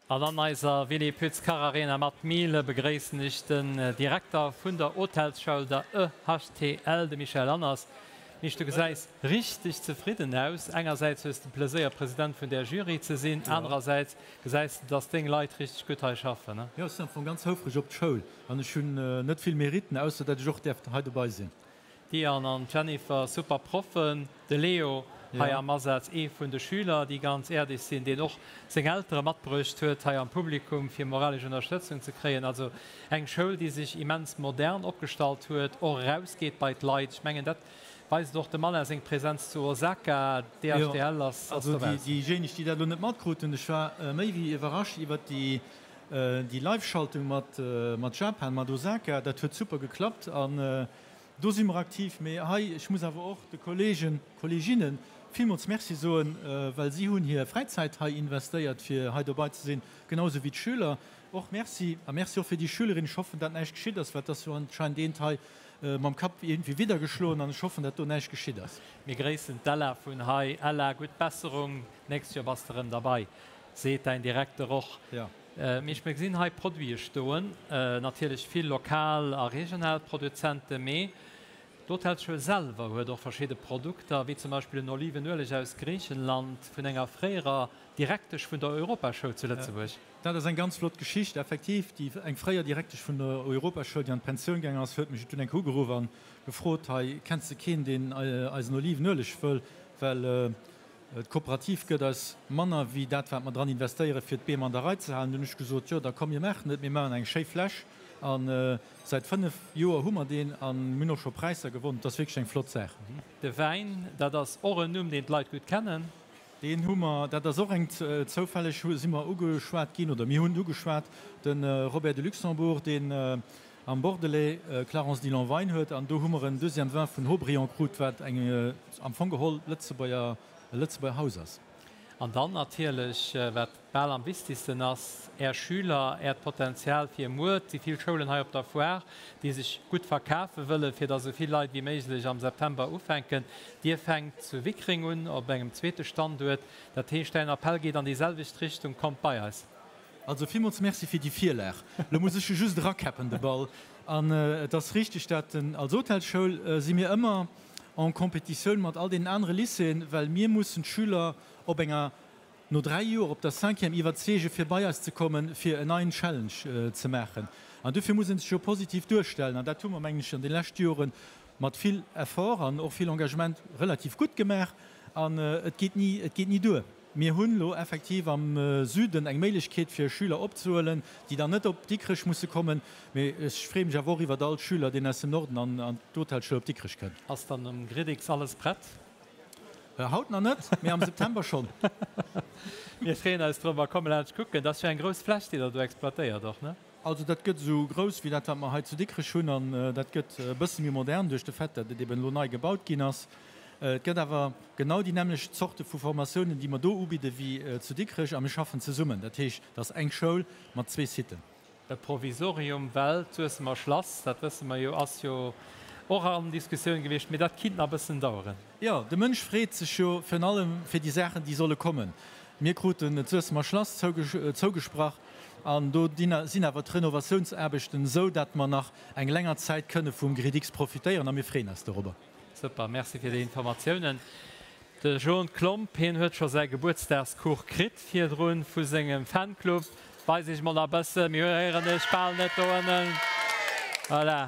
An an eiser Willy Pütz Kacharena mat Mile begréissen ech den Direkter vun der Hotelsschoul, der EHTL, de Michel Lanners. Mich, du gesäis richteg zefridden aus. Engersäits hues de Pleséier President vun där Jury ze sinn, anerersäits gesäis de, dass deng Leit richteg gutt hei schaffen, ne? Jo, ech sinn am Fong ganz houfreg op d'Schoul an ech hunn net vill Meriten, ausser dat ech och däerf hei dobei sinn. D'Diane an d'Jennifer, super Proffen. De Leo hei am Asaz, ee vun de Schüler, déi ganz äerdeg sinn, deen och seng Eltere matbruecht huet hei am Publikum, fir moralesch Ënnerstëtzung ze kréien. Also eng Schoul, déi sech immens modern opgestallt huet, och erausgeet bei d'Leit. Ech mengen, dat weist och dem Alain seng Präsenz zu Osaka. DHDL ass dobaussen. Also déijéineg, déi dat elo net matkruten, ech war méi wéi iwwerrascht iwwert déi Live-Schaltung mat Japan, mat Osaka. Dat huet super geklappt an Do si mer aktiv. Mee hei, ech muss awer och de Kollegen, Kolleginne villmools Merci soen, well si hunn hir Fräizäit hei investéiert, fir hei dobei ze sinn, genau esou wéi d'Schüler. Och Merci. A Merci och fir déi Schülerin. Ech hoffen, dat näischt geschitt ass, well et ass jo anscheinend eent hei mam Kapp iergendwéi widdergeschloen an ech hoffen, dat do näischt geschitt ass. Mir gréissen d'Ella vun hei. Ella, gutt Besserung, d'nächst Joer bass de rëm derbei, seet däin Direkter och. Mee mir gesinn hei Produite stoen, natierlech vill lokal a regional Produzenten, mee d'Hotelsschoul selwer huet och verschidde Produkter, wéi zum Beispill en Olivenueleg aus Griichenland vun enger fréierer Direktesch vun der Europaschoul zu Lëtzebuerg. Dat ass eng ganz flott Geschicht, effektiv. Déi eng fréier Direktesch vun der Europaschoul, déi an d'Pensioun gaangen ass, huet mech dunn eng Kéier ugeruff a gefrot, Hei, kenns de keen, deen eisen Olivenueleg wëll, well D'Kooperativ gëtt eis manner wéi dat, wat mer dran investéieren, fir d'Beem an der Rei ze halen. Dunn hunn ech gesot, Jo, da komm, mir maachen et, mir maachen eng schéi Fläsch. A säit 5 Joer hu mer deen a mir hunn och scho Präisser gewonnen. Et ass wierklech eng flott Saach. De Wäin, dat ass och en Numm, deen d'Leit gutt kennen. Deen hu mer, dat ass och eng, zoufälleg si mer ugeschwat ginn, oder mir hunn ugeschwat, de Robert de Luxembourg, deen am Bordelais Clarence Dillon Wein huet, an do hu mer en deuxième vin vun Haut-Brion krut, wat eng am Fong geholl Lëtzebuerger, e Lëtzebuerger Haus ass. An dann natierlech, wat bal am wichtigsten ass, Är Schüler, Äert Potenzial fir muer. Et si vill Schoulen hei op der Foire, déi sech gutt verkafe wëllen, fir datt esou vill Leit wéi méiglech am September ufänken. Dir fänkt zu Wickreng un, op engem zweete Standuert. Dat heescht, däin Appell geet an déi selwecht Richtung, Kommt bei eis! Also villmools Merci fir déi Virlag. Lo muss ech e just erakäppen, de Ball. An et ass richtig, dat den, als Hotelschoul si mir ëmmer en Compétitioun mat all deenen anere Lycéeën, well mir mussen d'Schüler op enger, no 3 Joer op der Cinquième iwwerzeege fir bei eis ze kommen, fir en neien Challenge ze maachen. An dofir muss ee sech jo positiv duerstellen. An dat hu mer, mengen ech, an de leschte Jore mat vill Effort an och vill Engagement relativ gutt gemaach. An et geet ni, et geet ni duer. Mir hunn elo effektiv am Süden eng Méiglechkeet fir Schüler opzehuelen, déi dann net op Dikrech musse kommen. Mee ech freeë mech awer och iwwert all Schüler, deen aus dem Norden an d'Hotelschoul op Dikrech kënnt. Ass dann um Gridix alles prett? Haut nach net, mee am September schonn. Mir freeën eis drop a komme laanscht kucken. Dat ass jo eng grouss Fläch, déi der do exploitéiert och, ne? Also dat gëtt esou grouss wéi dat, wat mer hei zu Dikrech hunn. An dat gëtt e bësse méi modern duerch de Fait, datt et eben elo nei gebaut ginn ass. Et gëtt awer genau déi nämmlecht Zorte vu Formatiounen, déi mer do ubidde wéi zu Dikrech. A mir schaffen zesummen. Dat heescht, et ass eng Schoul mat zwee Siten. E Provisorium, well d'Suessemer Schlass, dat wësse mer jo, ass jo och an Diskussioun gewiescht, mee dat kinnt nach e bëssen daueren. Jo, de Mënsch freet sech jo virun allem fir déi Saachen, déi solle kommen. Mir kruten d'Suessemer Schlass zougesprach an do sinn awer d'Renovatiounsaarbechten esou, dat mer nach eng länger Zäit kënne vum Gridix profitéieren a mir freeën eis dorobber. Super, merci fir déi Informatiounen. De Jean Klomp, hien huet scho säi Gebuertsdagskuch kritt virdrun vu sengem Fanclub. Weis iech mol nach e bëssen, mir héieren iech bal net do ënnen. Voilà.